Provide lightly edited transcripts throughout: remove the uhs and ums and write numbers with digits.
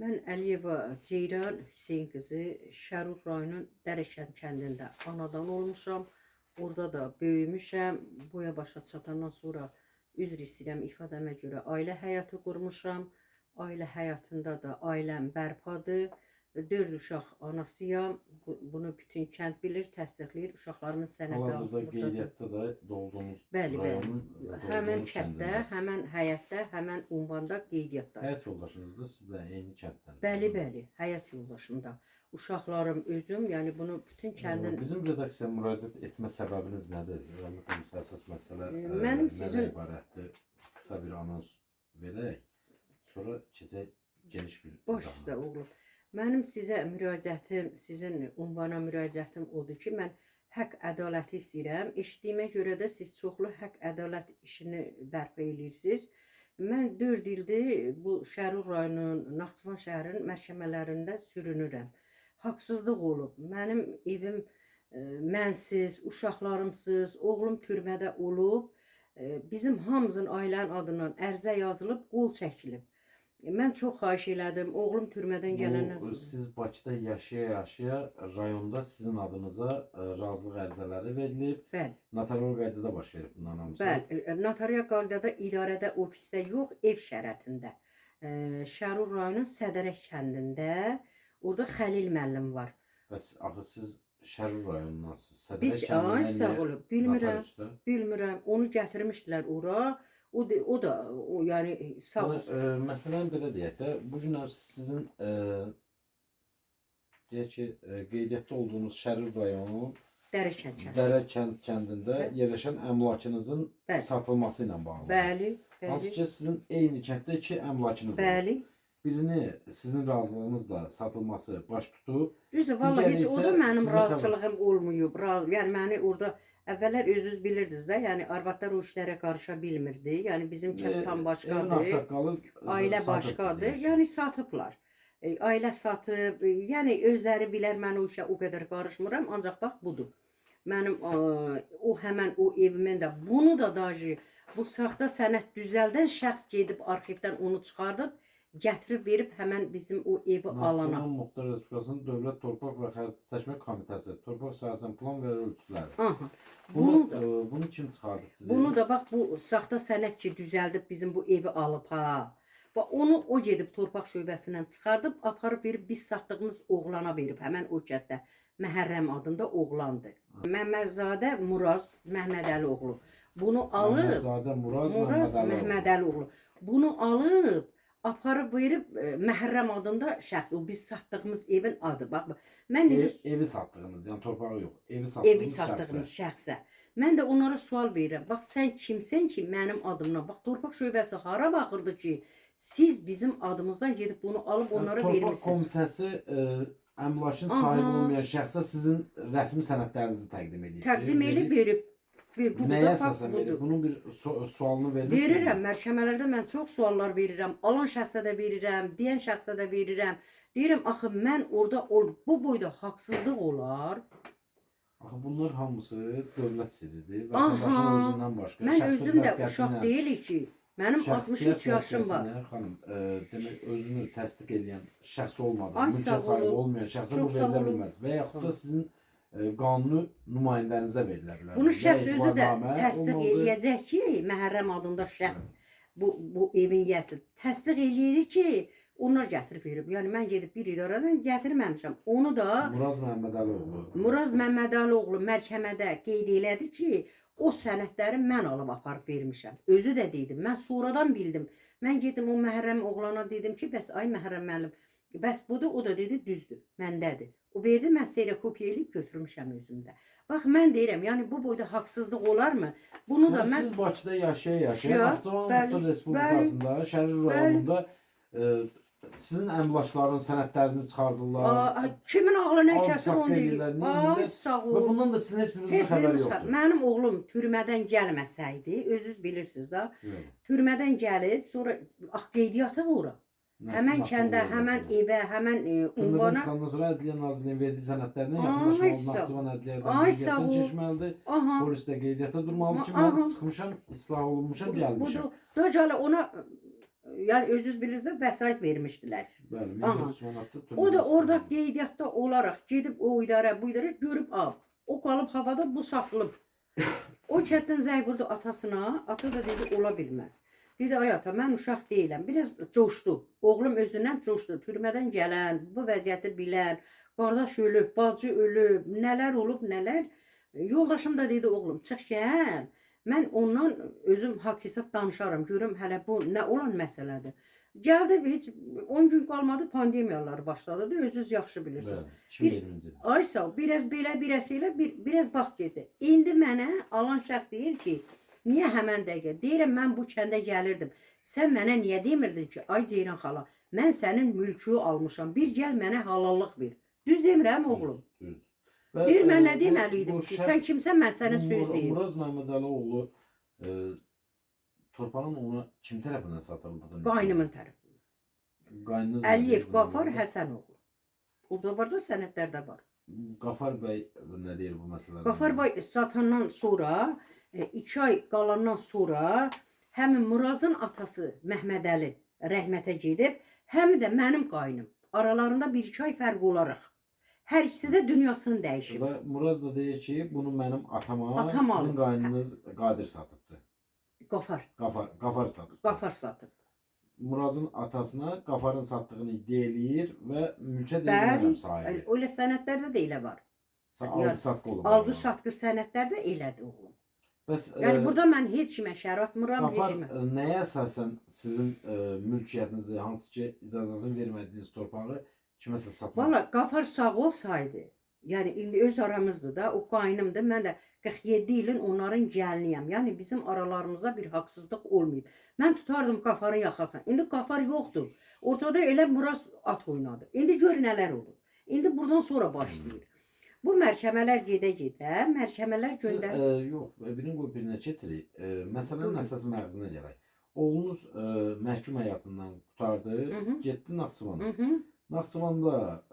Mən Əliyeva Ceyran Hüseyn qızı Şərur rayonunun Dərəkənd kəndində anadan olmuşam. Orada da böyümüşəm. Boya başa çatandan sonra üzr istəyirəm, ifadəmə görə ailə həyatı qurmuşam. Ailə həyatında da ailəm bərpadır. 4 uşaq anasıyam. Bunu bütün kənd bilir, təsdiqləyir. Uşaqlarımın sənədi hamısı Hal-hazırda buradadır. qeydiyyatda da doğulduğunuz Bəli, bəli. rayonun Həmən doğulduğunuz kənddə, kəndindəsiniz. həmən həyətdə, həmən ünvanda qeydiyyatda. Həyat yoldaşınız da sizlə eyni kənddən. Bəli, bəli, həyat yoldaşım da. Uşaqlarım, özüm, yəni bunu bütün kəndin Bizim redaksiyaya müraciət etmə səbəbiniz nədir? Rəhmət olmuş, əsas məsələ Mənim nədən sizin- ibarətdir? Qısa bir anons verək. Sonra keçək geniş bir Baş izaha. üstə oğlum. Mənim sizə müraciətim, sizin ünvana müraciətim odur ki, mən haqq ədaləti istəyirəm. Eşitdiyimə görə də siz çoxlu haqq ədalət işini bərpa eləyirsiniz. Mən 4 ildir bu Şərur rayonunun, Naxçıvan şəhərinin məhkəmələrində sürünürəm. Haqsızlıq olub. Mənim evim mənsiz, uşaqlarımsız, oğlum türmədə olub. Bizim hamımızın ailənin adından ərizə yazılıb, qol çəkilib. Mən çox xahiş elədim. Oğlum türmədən gələndən Bu, sonra. siz Bakıda yaşaya-yaşaya rayonda sizin adınıza razılıq ərizələri verilib. Bəli, Notarial qaydada baş verib bunların hamısı. bəli. Notarial qaydada idarədə, ofisdə yox, ev şəraitində. Şərur rayonunun Sədərək kəndində orada Xəlil müəllim var. Bəs axı siz Şərur rayonundansınız. Sədərək Biz ay kəndindən sağ niyə olun, bilmirəm, notariusda? bilmirəm. Onu gətirmişdilər ora. O da, o da o yəni sağ Yəni, olsun. məsələn belə deyək də, bu gün sizin deyək ki, qeydiyyatda olduğunuz Şərur rayonunun Dərəkənd kəndi. Dərəkənd kəndində Bəli. yerləşən əmlakınızın Bəli. satılması ilə bağlıdır. Bəli, Hansı bəli. ki, sizin eyni kənddə iki əmlakınız olur. Bəli. Birini sizin razılığınızla satılması baş tutub. Düzdür, vallahi Digəri heç o da isə mənim sizin razılığım olmayıb. Yəni məni orada əvvəllər özünüz bilirdiniz də, yəni arvadlar o işlərə qarışa bilmirdi. Yəni bizim kənd tam Evin başqadır. ağsaqqalı Ailə satıbdır başqadır. deyək ki. Yəni satıblar. Ailə satıb, yəni özləri bilər, mən o işə o qədər qarışmıram, ancaq bax budur. Mənim o həmən o evimin də bunu da daji bu saxta sənəd düzəldən şəxs gedib arxivdən onu çıxardıb gətirib verib həmən bizim o evi alana. Naxçıvan Muxtar Respublikasının Dövlət Torpaq və Xəritə Çəkmə Komitəsi, torpaq sahəsinin plan və ölçüləri. Aha. Bunu, Bunu da bunu kim çıxardıbdır? Bunu da bax bu saxta sənəd ki düzəldib bizim bu evi alıb ha. Və onu o gedib torpaq şöbəsindən çıxardıb aparıb verib biz satdığımız oğlana verib həmən o kənddə. Məhərrəm adında oğlandı. Məmmədzadə Muraz Məhmədəli oğlu. Bunu alıb Məmmədzadə Muraz, Muraz Məhəmməd Məhmədəli oğlu. Bunu alıb aparıb verib Məhərrəm adında şəxs. O biz satdığımız evin adı. Bax mən indi Evi satdığınız, yəni torpağı yox, evi satdığınız evi satdığımız şəxsə. Mən də onlara sual verirəm. Bax sən kimsən ki mənim adımdan? Bax torpaq şöbəsi hara baxırdı ki siz bizim adımızdan gedib bunu alıb onlara Torpaq vermisiniz? komitəsi əmlakın Aha. sahibi olmayan şəxsə sizin rəsmi sənədlərinizi təqdim edir. Təqdim elib verib. Bir, bu Nəyə da bax əsasən verir? budur. Bunun bir sualını vermisiniz? Verirəm məhkəmələrdə mən çox suallar verirəm. Alan şəxsə də verirəm, deyən şəxsə də verirəm. Deyirəm axı mən orada ol bu boyda haqsızlıq olar. Axı bunlar hamısı dövlət sirridir. Aha. Vətəndaşın özündən başqa Mən şəxsiyyət özüm də vəsiqəsi uşaq ilə- deyilik ki, mənim Şəxsiyyət 63 yaşım var. vəsiqəsinə, xanım, demək özünü təsdiq edən şəxs olmadan, Ay, mülkiyyət sağ sahibi olun. olmayan şəxsə Çox bu sağ verilə olun. bilməz. Və yaxud da sizin qanuni nümayəndənizə verilə bilər. Bunu Ya şəxs özü də etibarnamə təsdiq olmalıdır. eləyəcək ki, Məhərrəm adında şəxs bu evin yiyəsi təsdiq eləyir ki, onlar gətirib verib. Yəni mən gedib bir idarədən gətirməmişəm. Onu da Muraz Məmmədəlioğlu. Muraz Məmmədəlioğlu məhkəmədə qeyd elədi ki, o sənədləri mən alıb aparıb vermişəm. Özü də dedi. Mən sonradan bildim. Mən getdim o Məhərrəm oğlana dedim ki, bəs ay Məhərrəm müəllim, bəs budur? O da dedi, düzdür, məndədir. O verdi, mən serokopya eləyib götürmüşəm özümdə. Bax mən deyirəm, yəni bu boyda haqsızlıq olarmı? Bunu da Yəni mən siz Bakıda yaşaya-yaşaya Ya, Naxçıvan bəli, Muxtar Respublikasında, Şərir rayonunda sizin əmlakların sənədlərini çıxardırlar. Aa, kimin ağlına Alıb kəsir onu satqı deyir. edirlər, nə Ay edirlər? sağ Və ol. bundan da sizin heç birinizin Heç xəbəri birimiz yoxdur. Mənim oğlum türmədən gəlməsəydi, özünüz bilirsiniz də, Yox. türmədən gəlib, sonra ax qeydiyyatı ora. Həmən Nasıl kəndə, olur həmən bu? evə, həmən Türmədən ünvana. çıxandan sonra Ədliyyə Nazirliyinin verdiyi sənədlərlə Ay, yaxınlaşmalı, sağ ol. Naxçıvan Ədliyyə Ay, sağ qeydiyyatdan ol. keçməlidir. Aha. Polis də qeydiyyata durmalıdır ki, Aha. mən çıxmışam, islah olunmuşam, gəlmişəm. Budur. Dacələ ona Yəni özünüz bilirsiniz də vəsait vermişdilər. Bəli, Aha. 1400 manatdır. O da orada qeydiyyatda olaraq gedib o idarə, bu idarə görüb al. O qalıb havada, bu satılıb. O kənddən zəng vurdu atasına, ata da dedi ola bilməz. Dedi ay ata, mən uşaq deyiləm. Biraz coşdu. Oğlum özündən coşdu. Türmədən gələn, bu vəziyyəti bilən, qardaş ölüb, bacı ölüb, nələr olub, nələr. Yoldaşım da dedi oğlum, çıx gəl. Mən ondan özüm haqq hesab danışaram, görüm hələ bu nə olan məsələdir. Gəldi, heç 10 gün qalmadı, pandemiyalar başladı da, özünüz yaxşı bilirsiniz. Bəli, 2020-ci il. Ay sağ ol, biraz belə, biraz elə, biraz vaxt getdi. İndi mənə alan şəxs deyir ki, niyə həmən dəqiqə? Deyirəm, mən bu kəndə gəlirdim. Sən mənə niyə demirdin ki, ay Ceyran xala, mən sənin mülkü almışam, bir gəl mənə halallıq ver. Düz demirəm oğlum? Düz. Və, Deyir, mən nə bu- deməliydim bu ki, şəxs- sən kimsən, mən sənə söz deyim. Muraz Məmmədəlioğlu torpağın ona kim tərəfindən satıldığını? Qaynımın tərəfindən. Qaynınız Əliyev nə deyir Qafar bununla? Həsənoğlu. Orada var da sənədlərdə var. Qafar bəy nə deyir bu məsələdə? Qafar bəy satandan sonra, 2 ay qalandan sonra həmin Murazın atası Məhmədəli rəhmətə gedib, həm də mənim qaynım. Aralarında 1-2 ay fərq olaraq. Hər ikisi də dünyasını dəyişib. Və Muraz da deyir ki, bunu mənim atama, Atam sizin alıb. qaynınız Qadir satıbdı. Qafar, Qafar satıbdı. Qafar satıb. Murazın atasına Qafarın satdığını iddia eləyir və mülkə deyir Bəli, mənəm sahibi. Elə sənədlərdə də elə var. Alqı-satqı olub. Alqı-satqı sənədlərdə elədir oğlum. Bəs Yəni burada mən heç kimə şər atmıram, heç Qafar kimə. nəyə əsasən sizin mülkiyyətinizi, hansı ki icazəsini vermədiyiniz torpağı kiməsə satmaq? Valla Qafar sağ olsaydı, yəni indi öz aramızdır da, o qaynımdır. Mən də 47 ilin onların gəliniyəm. Yəni bizim aralarımızda bir haqsızlıq olmayıb. Mən tutardım Qafarın yaxasına. İndi Qafar yoxdur. Ortada elə Muraz at oynadı. İndi gör nələr olur. İndi buradan sonra başlayır. Bu məhkəmələr gedə-gedə, məhkəmələr Siz, göndər. yox, birini qoyub birinə keçirik. Məsələnin Buyurun. əsas məğzinə gələk. Oğlunuz məhkum həyatından qurtardı, Hı-hı. getdi Naxçıvana. Hı -hı. Naxçıvanda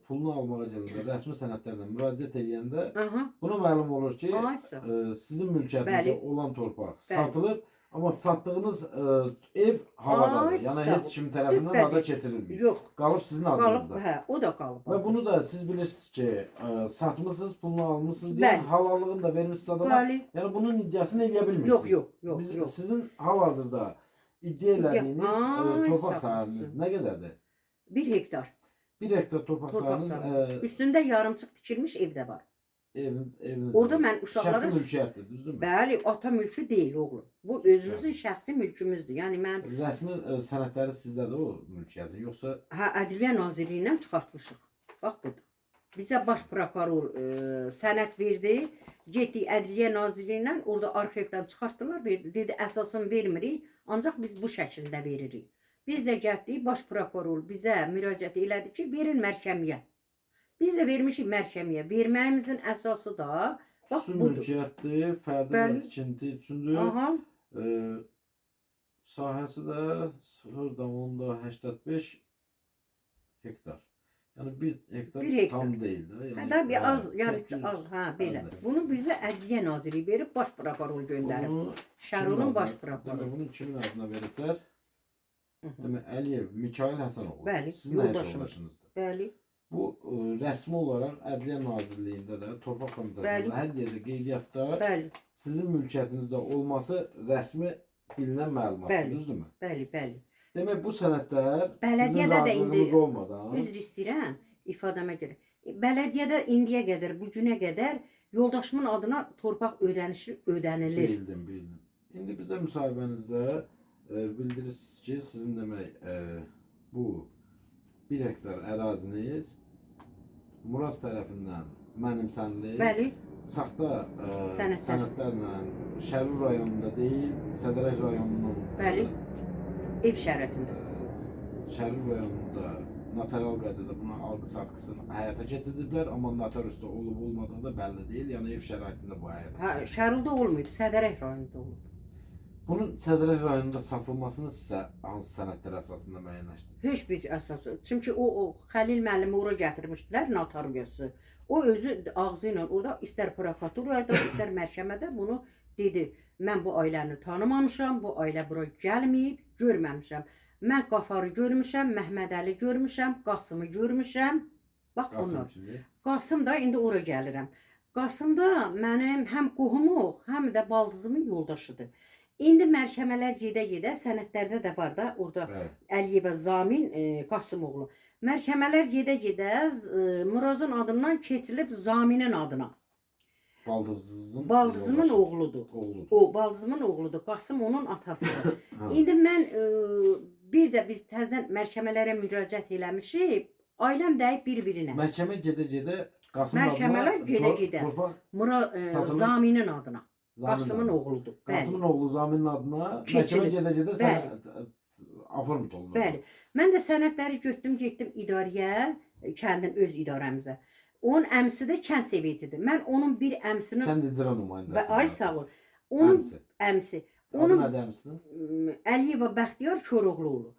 pulunu almağa gələndə rəsmi sənədlərlə müraciət edəndə Aha. buna məlum olur ki, Ay sağ ol. sizin mülkiyyətinizdə Bəli. olan torpaq Bəli. satılıb, amma satdığınız ev havadadır. Ay, Yəni sağ heç ol. kim tərəfindən Bəli. ada keçirilmir. Yox, Qalıb sizin qalıb, adınızda. hə, o da qalıb. Və bunu da siz bilirsiniz ki, satmısınız, pulunu almısınız deyə Bəli. halallığını da vermişsiniz adama. Bəli. Yəni bunun iddiasını eləyə bilmirsiniz. Yox, yox, yox, Biz, yox. Sizin hal-hazırda iddia elədiyiniz Ay, torpaq sağ sahəniz olsun. nə qədərdir? 1 hektar. 1 hektar torpaq Torpaq sahəniz sahəsi. Üstündə yarımçıq tikilmiş ev də var. Eviniz. Orada mən uşaqlara şəxsi mülkiyyətdir, düzdürmü? Bəli, ata mülkü deyil oğlum. Bu özümüzün şəxsi mülkümüzdür. Yəni mən Rəsmi sənədləri sizdədir o mülkiyyətin, yoxsa hə Ədliyyə Nazirliyindən çıxartmışıq. Bax budur. Bizə baş prokuror sənəd verdi. Getdik Ədliyyə Nazirliyindən, orada arxivdən çıxartdılar, verdi. Dedi əsasını vermirik, ancaq biz bu şəkildə veririk. Biz də getdik, baş prokuror bizə müraciət elədi ki, verin məhkəməyə. Biz də vermişik məhkəməyə. Verməyimizin əsası da bax xüsusi budur. mülkiyyətdir, fərdi və Bəli. tikinti üçündür. Aha. Sahəsi də 0,85 hektar. Yəni 1 hektar, Bir hektar. tam deyil də. Yəni, Hə də bir az, yəni 800 az, hə belə. Bəli. Bunu bizə Ədliyyə Nazirliyi verib, baş prokuror göndərib. Bunu Şərulun kimin baş adına- prokuroru. Demək, bunu kimin adına veriblər? Hı -hı. Demək Əliyev Mikail Həsənoğlu. Bəli, Sizin həyat yoldaşım. yoldaşınızdır. Bəli. Bu rəsmi olaraq Ədliyyə Nazirliyində də, Torpaq Komitəsində Bəli. hər yerdə qeydiyyatda Bəli, sizin mülkiyyətinizdə olması rəsmi bilinən məlumatdır, Bəli. düzdürmü? Bəli, bəli. Demək bu sənədlər sizin Bələdiyyədə də indi- razılığınız olmadan Üzr istəyirəm ifadəmə görə. Bələdiyyədə indiyə qədər, bu günə qədər yoldaşımın adına torpaq ödənişi ödənilir. Bildim, bildim. İndi bizə müsahibənizdə bildirirsiniz ki, sizin demək bu 1 hektar əraziniz Muraz tərəfindən mənimsənilir. Bəli, Saxta Sənədlər. sənədlərlə Şərur rayonunda deyil, Sədərək rayonunun Bəli. Ev şəraitində. Şərur rayonunda notarial qaydada buna alqı-satqısını həyata keçirdiblər, amma notariusda olub olmadığı da bəlli deyil. Yəni ev şəraitində bu həyata Hə, keçirilib. Şərulda olmayıb, Sədərək rayonunda olub. Bunun Sədərək rayonunda satılmasını sizə hansı sənədlər əsasında müəyyənləşdirir? Heç bir əsası. Çünki o Xəlil müəllimi ora gətirmişdilər notariusu. O özü ağzı ilə orada istər prokuraturada, istər məhkəmədə bunu dedi. Mən bu ailəni tanımamışam, bu ailə bura gəlməyib, görməmişəm. Mən Qafarı görmüşəm, Məhəmmədəli görmüşəm, Qasımı görmüşəm. Bax Qasım bunlar. kimdir? Qasım da indi ora gəlirəm. Qasım da mənim həm qohumum, həm də baldızımın yoldaşıdır. İndi məhkəmələr gedə-gedə sənədlərdə də var da, orada Bəli. Əliyevə Zamin Qasımoğlu. Məhkəmələr gedə-gedə Murazın adından keçirilib Zaminin adına. Baldızınızın Baldızımın yoldaşı. oğludur. Oğludur. O baldızımın oğludur. Qasım onun atasıdır. Ha. İndi mən bir də biz təzədən məhkəmələrə müraciət eləmişik. Ailəm dəyib bir-birinə. Məhkəmə gedə-gedə Qasımın Məhkəmələr adına gedə-gedə. torpaq Mura Satılır. Zaminin adına. Zaminin Qasımın adına. oğludur. Bəli. Qasımın oğlu Zaminin adına məhkəmə Keçirilib. gedə-gedə Bəli. sənəd aformut olunur. Bəli. Mən də sənədləri götürdüm, getdim idarəyə, kəndin öz idarəmizə. Onun əmisi də kənd sovetidir. Mən onun bir əmsinin Kənd icra nümayəndəsi. və ay sağ ol. Onun Əmisi. əmsi. Adı Onun nədir əmisinin? Əliyeva Bəxtiyar Koroğluoğlu.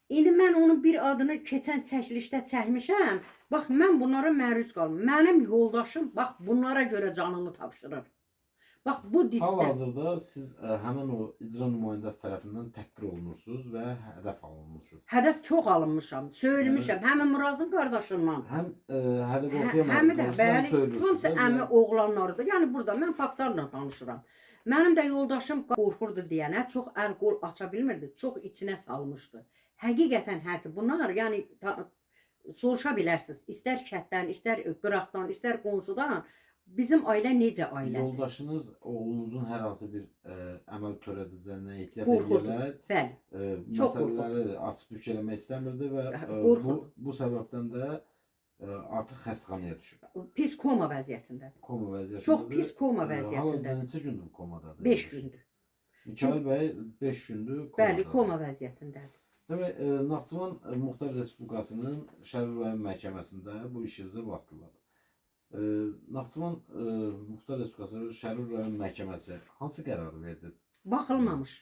İndi mən onun bir adını keçən çəkilişdə çəkmişəm. Bax mən bunlara məruz qalım. Mənim yoldaşım bax bunlara görə canını tapşırır. Bax bu diskdə Hal-hazırda siz həmin o icra nümayəndəsi tərəfindən təhqir olunursunuz və hədəf alınmısınız. Hədəf çox alınmışam, söyülmüşəm. Həmin Murazın qardaşından. Həm hədə qorxuya Hə, həmi məruz də qalırsınız, həm bəli, söylürsünüz. hamısı də, əmi yəni oğlanlarıdır. Yəni burada mən faktlarla danışıram. Mənim də yoldaşım qorxurdu deyənə çox əl qol aça bilmirdi, çox içinə salmışdı. Həqiqətən həsi bunlar, yəni soruşa bilərsiniz. İstər kənddən, istər qıraqdan, istər qonşudan bizim ailə necə ailədir? Yoldaşınız oğlunuzun hər hansı bir əməl törədəcəyindən ehtiyat Qorxurdu. edərək Bəli, çox məsələləri açıb bük eləmək istəmirdi və bu Qorxurdu. bu səbəbdən də artıq xəstəxanaya düşüb. Pis koma vəziyyətindədir. Koma vəziyyətindədir. Çox pis koma Hal-hazırda vəziyyətindədir. neçə gündür komadadır? 5 gündür. Mikail bəy 5 gündür komadadır. Bəli, koma vəziyyətindədir. Demək, Naxçıvan Muxtar Respublikasının Şərqi rayon məhkəməsində bu işinizə baxdılar. Naxçıvan Muxtar Respublikası Şərqi rayon məhkəməsi hansı qərarı verdi? Baxılmamış.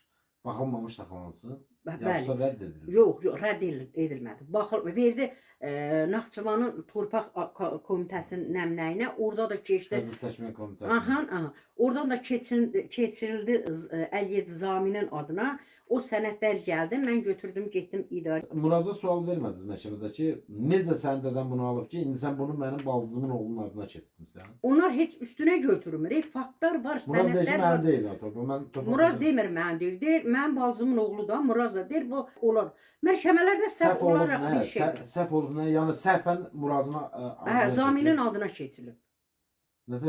Baxılmamış saxlanılsın, Bəli. yoxsa rədd edildi? Yox, yox, rədd edilmədi. Baxıl verdi Naxçıvanın torpaq komitəsinin nəmnəyinə, orada da keçdi. Tədbir seçmə komitəsi. Aha, aha. Oradan da keçirildi Əliyev Zaminin adına. O sənədlər gəldi. Mən götürdüm, getdim idarə. Muraza sual vermədiniz məhkəmədə ki, necə sənin dədən bunu alıb ki, indi sən bunu mənim baldızımın oğlunun adına keçirtmisən? Onlar heç üstünə götürmür. Faktlar var, Muraz deyir ki, sənədlər var. mənim deyil o torpaq. Mən torpaq Muraz demir mən deyir. Deyir mənim bacımın oğlu da, Muraz da deyir bu olar. Məhkəmələrdə səhv səhv olub olaraq nə? bir şey. Səhv olub nə? Yəni səhvən Murazın adına Hə, Zaminin keçirib. adına keçirilib. Nə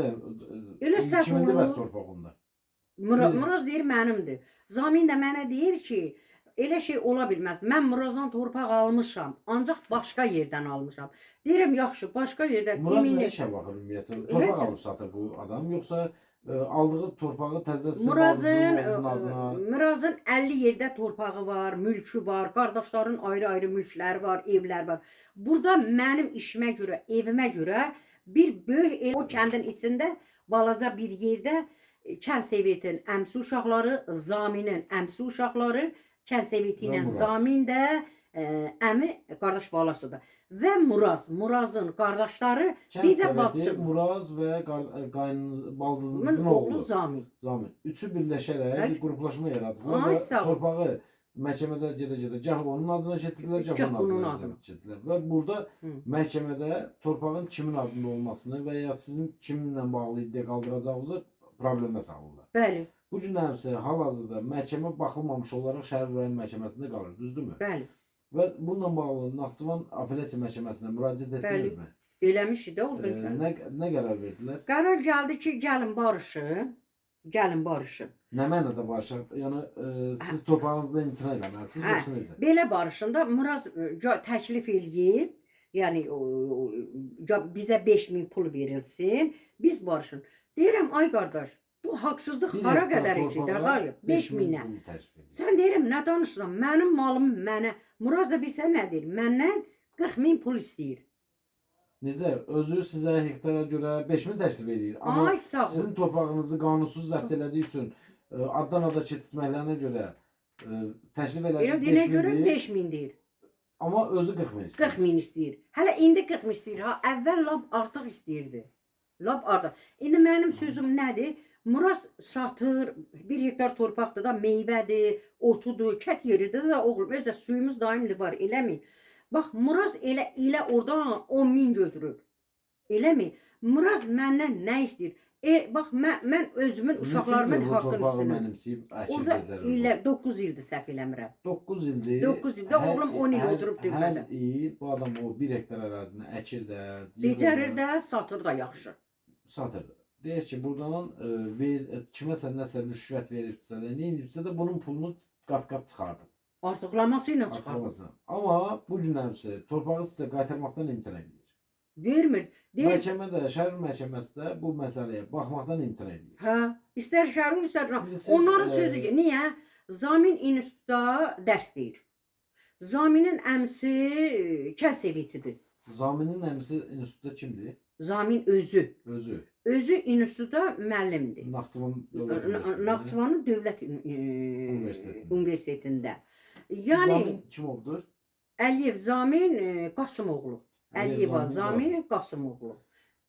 Elə səhv Kimindir olub. bəs torpaq onda? Muraz deyir mənimdir. Zamin də mənə deyir ki, elə şey ola bilməz. Mən Murazdan torpaq almışam, ancaq başqa yerdən almışam. Deyirəm yaxşı, başqa yerdən Muraz nə eminim. işə baxır ümumiyyətlə? Torpaq Heç- alıb satır bu adam, yoxsa aldığı torpağı təzədən sizin Murazın baldızın oğlunun adına? Murazın 50 yerdə torpağı var, mülkü var, qardaşların ayrı-ayrı mülkləri var, evlər var. Burada mənim işimə görə, evimə görə bir böyük ev, o kəndin içində balaca bir yerdə kənd sovetinin əmsi uşaqları, Zaminin əmsi uşaqları, kənd soveti ilə Və Muraz. Zamin də əmi qardaş balasıdır. Və Muraz, Murazın qardaşları Kənd bir də soveti, bacısı. Muraz və qayın baldızınızın oğlu oğlu Zamin. Zamin. Üçü birləşərək Bəli. bir qruplaşma yaradıblar Ay, və sağ ol. torpağı məhkəmədə gedə-gedə gah onun adına keçirdilər, gah Gah onun bunun adına adına. keçirdilər. Və burada Hı. məhkəmədə torpağın kimin adında olmasını və ya sizin kiminlə bağlı iddia qaldıracağınızı problemə salırlar. Bəli, Bu gün həmsi hal-hazırda məhkəmə baxılmamış olaraq Şərqi rayon məhkəməsində qalır, düzdürmü? bəli. Və bununla bağlı Naxçıvan Apellyasiya Məhkəməsinə müraciət etdinizmi? Eləmişik də orada. Nə qərar verdilər? Qərar gəldi ki, gəlin barışın. Gəlin barışın. Nə mənada barışaq? Yəni siz torpağınızda imtina eləməlisiniz, Hə. yoxsa necə? Belə barışında Muraz təklif eləyib, yəni bizə 5000 pul verilsin, biz barışın. Deyirəm ay qardaş, bu haqsızlıq Bir hara hektar qədər ki, torpağa dəqayıq 5000-ə. pul təklif edir. Sən deyirəm nə danışıram? Mənim malım mənə. Muraz da bilsən nə deyir? Məndən 40 000 pul istəyir. Necə? Özü sizə hektara görə 5000 təklif edir. Amma Ay sağ ol. sizin torpağınızı qanunsuz zəbt elədiyi üçün addan ada keçirtməklərinə görə təklif Elə elədiyi deyənə 5000 görə deyir, 5000 deyir. amma özü 40 min istəyir. 40 000 istəyir. Hələ indi 40 000 istəyir. Ha, əvvəl lap artıq istəyirdi. Lap artıq. İndi mənim sözüm nədir? Muraz satır, 1 hektar torpaqdır da, meyvədir, otudur, kət yeridir də oğlum. Özü də suyumuz daimli var, eləmi? Bax, Muraz elə oradan 10 min götürür. Eləmi? Muraz məndən nə istəyir? Bax, mən özümün, uşaqlarımın Neçə ildir bu haqqını torpağı istəyirəm. mənimsəyib əkir Orada bəzərir bu? illər 9 ildir səhv eləmirəm. 9 ildir. 9 ildə oğlum 10 il oturub türmədə. Hər il bu adam o 1 hektar ərazini əkir də, yığır Becərir da, də, satır da yaxşı. satır. Deyir ki, buradan kiməsə nəsə rüşvət veribsə də, nə edibsə də bunun pulunu qat-qat çıxardır. Artıqlaması ilə çıxardır. Artırmasına. Amma bu günlərimsə torpağı sizə qaytarmaqdan imtina edir. Vermir. Deyir, Məhkəmə də, Şərur məhkəməsi də bu məsələyə baxmaqdan imtina edir. hə, istər Şərur, istər Bilirsiniz, Onların sözü ki, niyə? Zamin institutda dərs deyir. Zaminin əmsi kənd sevitidir. Zaminin əmisi institutda kimdir? Zamin özü. Özü. Özü institutda müəllimdir. Naxçıvan Dövlət Universitetində. Naxçıvanın Dövlət Universitetində. Universitetində. Yəni Zamin kim oldu? Əliyev Zamin Qasımoğlu. Əliyev Əliyev Zamin Qasımoğlu.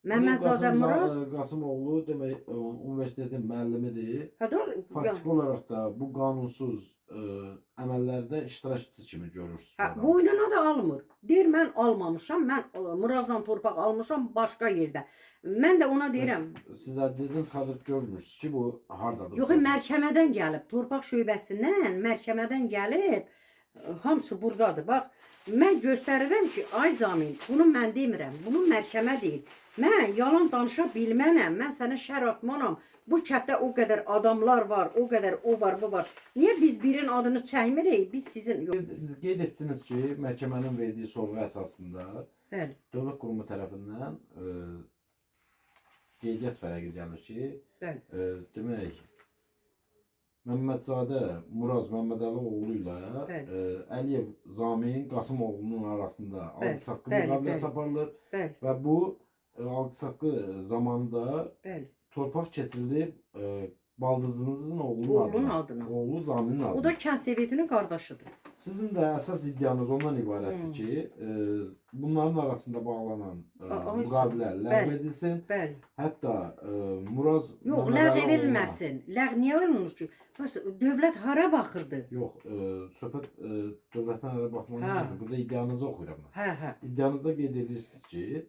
Məmmədzadə Muraz Qasımoğlu demək universitetin müəllimidir. Hə, doğru. Faktiki olaraq da bu qanunsuz əməllərdə iştirakçı kimi görürsünüz. Hə, bu adamı. boynuna da almır. Deyir mən almamışam, mən Murazdan torpaq almışam başqa yerdə. Mən də ona deyirəm, Siz ədliyyədən çıxardıb görmürsünüz ki, bu hardadır? yox, məhkəmədən gəlib, torpaq şöbəsindən, məhkəmədən gəlib, hamısı burdadır. Bax, mən göstərirəm ki, ay Zamin, bunu mən demirəm, bunu məhkəmə deyir. Mən yalan danışa bilmənəm, mən sənə şər atmanam. Bu kətdə o qədər adamlar var, o qədər o var, bu var. Niyə biz birinin adını çəkmirik? Biz sizin... Yox, Qeyd etdiniz ki, məhkəmənin verdiyi sorğu əsasında bəli, dövlət qurumu tərəfindən qeydiyyat vərəqi gəlir ki, bəli. Demək Məmmədzadə Muraz Məmmədəli oğlu ilə Bəli. Əliyev Zamin Qasımoğlunun arasında Bəli, alqı-satqı bəli, müqaviləsi bəli. aparılır Bəli, və bu alqı-satqı zamanında bəli. torpaq keçirilib baldızınızın oğlunun Oğlunun adına. adına. Oğlu Zaminin adına. O da kənd sovetinin qardaşıdır. Sizin də əsas iddianız ondan ibarətdir ki, bunların arasında bağlanan Ay, müqavilə ləğv bəli. edilsin. Bəli. Hətta Muraz Yox, Məmmədəli ləğv oğluna- edilməsin. Ləğv niyə olunur ki? Bəs dövlət hara baxırdı? Yox, söhbət dövlətin hara baxmanı Hə. deyil. Burada iddianızı oxuyuram mən. Hə, hə. İddianızda qeyd edirsiniz ki,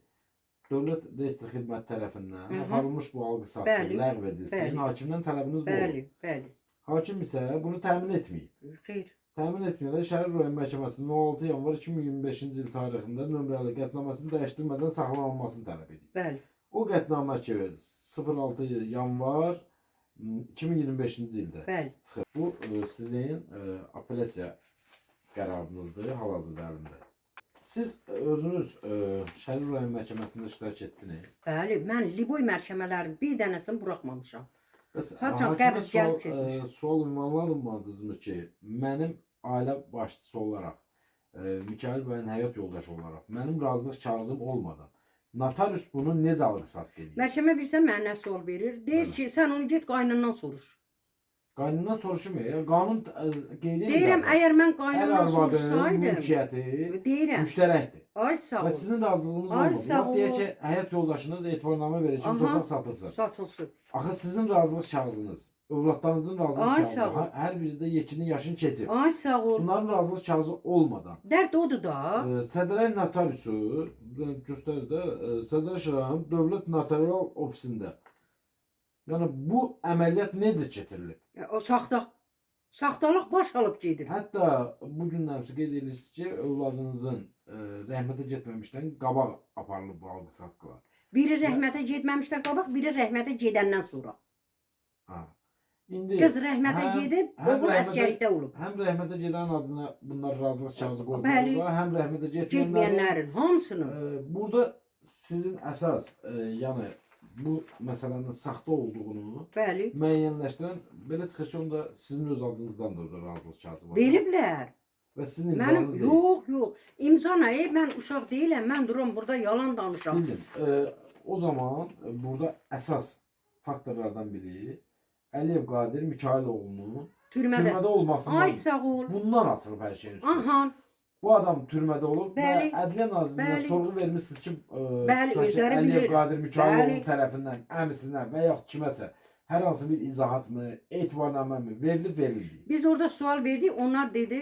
Dövlət Reyestr Xidməti tərəfindən aparılmış bu alqı-satqı Bəli, ləğv edilsin. bəli. Hakimdən tələbiniz bu olur. Bəli, bəli. Hakim isə bunu təmin etməyib. Xeyr. Təmin etməyərək Şərur rayon Məhkəməsinin 16 yanvar 2025-ci il tarixində nömrəli qətnaməsini dəyişdirmədən saxlanılmasını tələb edir. Bəli. O qətnamə ki 06 yanvar 2025-ci ildə Bəli. çıxır. Bu sizin apellyasiya qərarınızdır hal-hazırda əlimdə. Siz özünüz Şərur rayon Məhkəməsində iştirak etdiniz. Bəli, mən Liboy məhkəmələrinin bir dənəsini buraxmamışam. Bəs Haçan hakimə qəbz gəlib getmiş. sual ünvanlanmadınızmı ki, mənim ailə başçısı olaraq, Mikail bəyin həyat yoldaşı olaraq, mənim razılıq kağızım olmadan notarius bunu necə alqı-satqı edir? Məhkəmə bilsə mənə nə sual verir? Deyir Bəli. ki, sən onu get qaynından soruş. Qanundan soruşmuyor. Ya, qanun qeyd edir. Deyirəm, əgər mən hər qaynından arvadın soruşsaydım, mülkiyyəti deyirəm, müştərəkdir. ay sağ Və ol. sizin razılığınız Ay, olmur. sağ Bax deyək ol. ki, həyat yoldaşınız etibarnamə verir ki, Aha. torpaq satılsın. Satılsın. Axı sizin razılıq kağızınız, övladlarınızın razılıq Ay, kağızı, sağ ol. hər biri də yekinin yaşını keçib. Ay sağ ol. Bunların razılıq kağızı olmadan Dərd odur da. Sədərək notariusu göstərir də Sədərək rayon Dövlət Notarial Ofisində. Yəni bu əməliyyat necə keçirilib? O saxta. Saxtalıq baş alıb gedir. Hətta bu günlər qeyd edirsiniz ki, övladınızın rəhmətə getməmişdən qabaq aparılıb bu alqı-satqılar. Biri rəhmətə getməmişdən qabaq, biri rəhmətə gedəndən sonra. Ha. İndi Qız rəhmətə gedib, həm oğul əsgərlikdə olub. Həm rəhmətə gedən adına bunlar razılıq kağızı Bəli. qoyulurlar, həm rəhmətə getməyənlərin. Getməyənlərin hamısının. Burada sizin əsas, yəni bu məsələnin saxta olduğunu Bəli. müəyyənləşdirən belə çıxır ki, onda sizin öz adınızdan da orada razılıq kağızı var. Veriblər. Və sizin Mənim imzanız deyil. yox, yox. İmza nə? Mən uşaq deyiləm. Mən duram burada yalan danışam. Bildim. O zaman burada əsas faktorlardan biri Əliyev Qadir Mikailoğlunun Türmədə. türmədə olmasından Ay sağ ol. bundan açılıb hər şeyin üstü. Aha. Bu adam türmədə olub və Bəli. Ədliyyə Nazirliyinə Bəli. sorğu vermisiniz ki, Bəli, tutaq ki, özləri Əliyev bilir. Qadir Mikayılovun Bəli. tərəfindən əmisinə və yaxud kiməsə hər hansı bir izahatmı, etibarnaməmi verilib verilməyib. Biz orada sual verdik, onlar dedi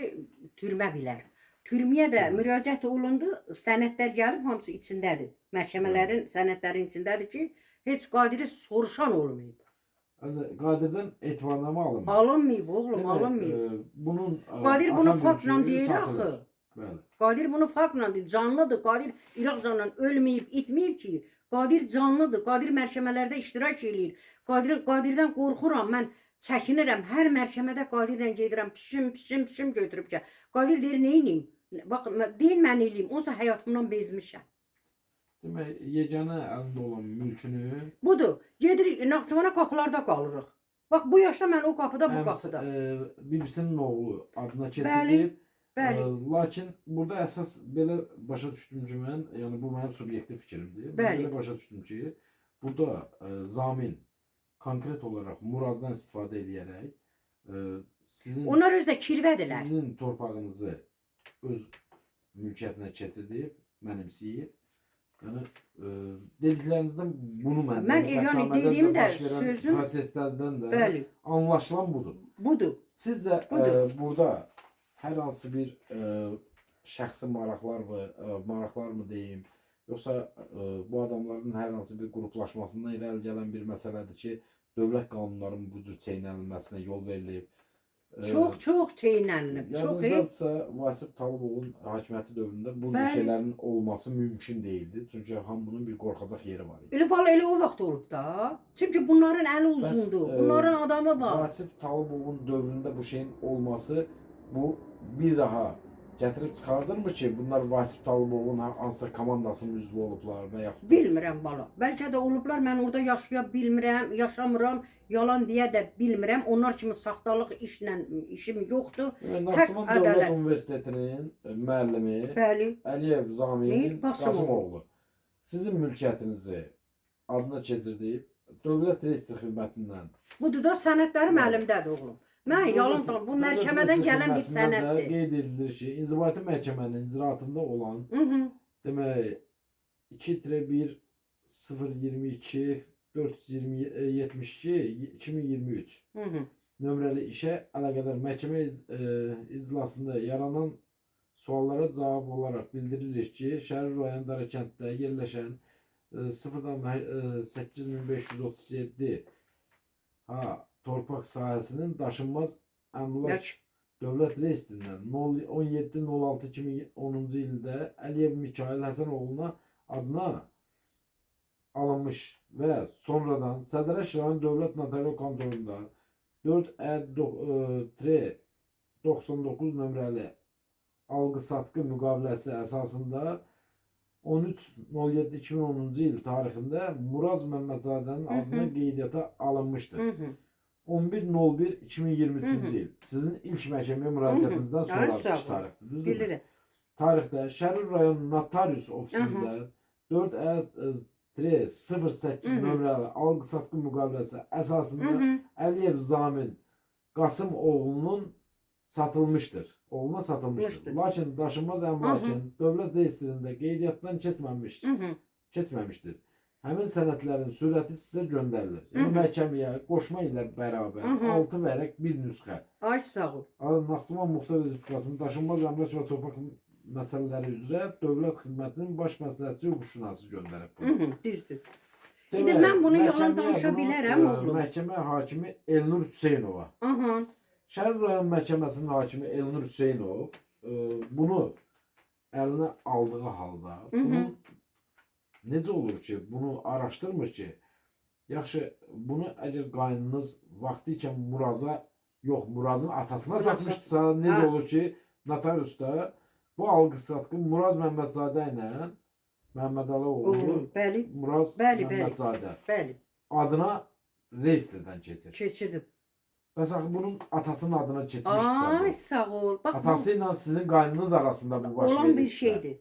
türmə bilər. Türməyə də müraciət olundu, sənədlər gəlib hamısı içindədir. Məhkəmələrin sənədlərin içindədir ki, heç Qadiri soruşan olmayıb. Yəni Qadirdən etibarnamə alınmır. Alınmayıb oğlum, Demək, alınmayıb. Bunun Qadir bunu atan faktla mülkü deyir satılır. axı. Bəli. Qadir bunu faktla deyir, canlıdır. Qadir İraq canla ölməyib, itməyib ki. Qadir canlıdır. Qadir məhkəmələrdə iştirak eləyir. Qadirdən qorxuram mən. Çəkinirəm. Hər məhkəmədə Qadirlə gedirəm. Pişim, pişim, pişim götürüb ki. Qadir deyir, nə eləyim? Bax, deyin mən eləyim. Onsuz da həyatımdan bezmişəm. Demək, yeganə əlində olan mülkünü Budur. Gedirik Naxçıvana qapılarda qalırıq. Bax bu yaşda mən o qapıda, bu əmisi, qapıda. bibisinin oğlu adına Bəli, keçirilib. Bəli. Lakin burada əsas belə başa düşdüm ki, mən, yəni bu mənim subyektiv fikrimdir. Mən Bəli. belə başa düşdüm ki, burada Zamin konkret olaraq Murazdan istifadə edərək sizin Onlar özü də kirvədilər. sizin torpağınızı öz mülkiyyətinə keçirdib, mənimsəyib. Yəni dediklərinizdən bunu mən Mən yəni yəni qətnamədən də dediyim də baş verən sözüm- proseslərdən də Bəli, anlaşılan budur. budur. Sizcə Budur. burada hər hansı bir şəxsi maraqlar mı, maraqlar mı deyim, yoxsa bu adamların hər hansı bir qruplaşmasından irəli gələn bir məsələdir ki, dövlət qanunlarının bu cür çeynənilməsinə yol verilib. Çox-çox çeynənilib. Çox eyb. Yadınızdadırsa Vasif Talıbovun hakimiyyəti dövründə bu cür Bəli. şeylərin olması mümkün deyildi. Çünki hamının bir qorxacaq yeri var idi. Elə bala elə o vaxt olub da. Çünki bunların əli Bəs, uzundur. Bunların adamı var. Vasif Talıbovun dövründə bu şeyin olması bu bir daha gətirib çıxardırmı ki, bunlar Vasif Talıbovun hansısa komandasının üzvü olublar və yaxud da Bilmirəm bala. Bəlkə də olublar. Mən orada yaşaya bilmirəm, yaşamıram. Yalan deyə də bilmirəm. Onlar kimi saxtalıq işlə işim yoxdur. Yəni, Haqq, Naxçıvan Dövlət ədalət. Universitetinin müəllimi Bəli. Əliyev Zamin Qasımoğlu. Qasımoğlu sizin mülkiyyətinizi adına keçirdib Dövlət Reyestr Xidmətindən Budur da sənədlərim Bəli. əlimdədir oğlum. Mən yalan danışmıram. Bu Dövlət məhkəmədən Reyestr gələn bir Xidmətindən də sənəddir. qeyd edilir ki, inzibati məhkəmənin icraatında olan Hı -hı. demək 2-1 022 472 2023 Hı -hı. nömrəli işə əlaqədar məhkəmə iclasında yaranan suallara cavab olaraq bildirilir ki, Şərir rayon Darakənddə yerləşən 0,8537 ha torpaq sahəsinin daşınmaz əmlak Yaş. Dövlət reyestrindən 17.06.2010-cu ildə Əliyev Mikayıl Həsənoğluna adına alınmış və sonradan Sədərəş rayon Dövlət Notarial Kontorunda 4Ə-99 nömrəli alqı-satqı müqaviləsi əsasında 13.07.2010-cu il tarixində Muraz Məmmədzadənin adına qeydiyyata alınmışdır. Hı -hı. 11.01.2023-cü il. Sizin ilk məhkəməyə müraciətinizdən Ay, sonrakı sağ ol. tarixdir, düzdürmü? Bilirəm. Tarixdə Şərir rayon notarius ofisində 4Ə-08 nömrəli alqı-satqı müqaviləsi əsasında Hı -hı. Əliyev Zamin Qasım oğlunun satılmışdır. Oğluna satılmışdır. Mışdır. Lakin daşınmaz əmlakın dövlət reyestrində qeydiyyatdan keçməmişdir. Hı -hı. Keçməmişdir. Həmin sənədlərin sürəti sizə göndərilir. Yəni məhkəməyə qoşma ilə bərabər 6 vərəq bir nüsxə. Ay sağ ol. Naxçıvan Muxtar Respublikasının daşınmaz əmlak və torpaq məsələləri üzrə Dövlət Xidmətinin baş məsləhətçi hüquqşünası göndərib bunu. Hı -hı. Düzdür. İndi mən bunu yalan məhkəməyə danışa bunu, bilərəm, oğlum. Məhkəmə hakimi Elnur Hüseynova. Aha. Şərir rayon məhkəməsinin hakimi Elnur Hüseynov bunu əlinə aldığı halda bunun necə olur ki, bunu araşdırmır ki, yaxşı bunu əgər qaynınız vaxtı ikən Muraza yox, Murazın atasına Atasına satmışdısa, necə Hə. olur ki, notariusda bu alqı-satqı Muraz Məmmədzadə ilə Məmmədalı oğlu Oğlum, bəli. Muraz Bəli, bəli. Məmmədzadə Bəli. adına reyestrdən keçir. Keçirdim. Bəs axı bunun atasının adına keçmişdisə Ay bu. sağ ol. Bax bu Atası ilə sizin qaynınız arasında bu baş olan bir veribsə, şeydir.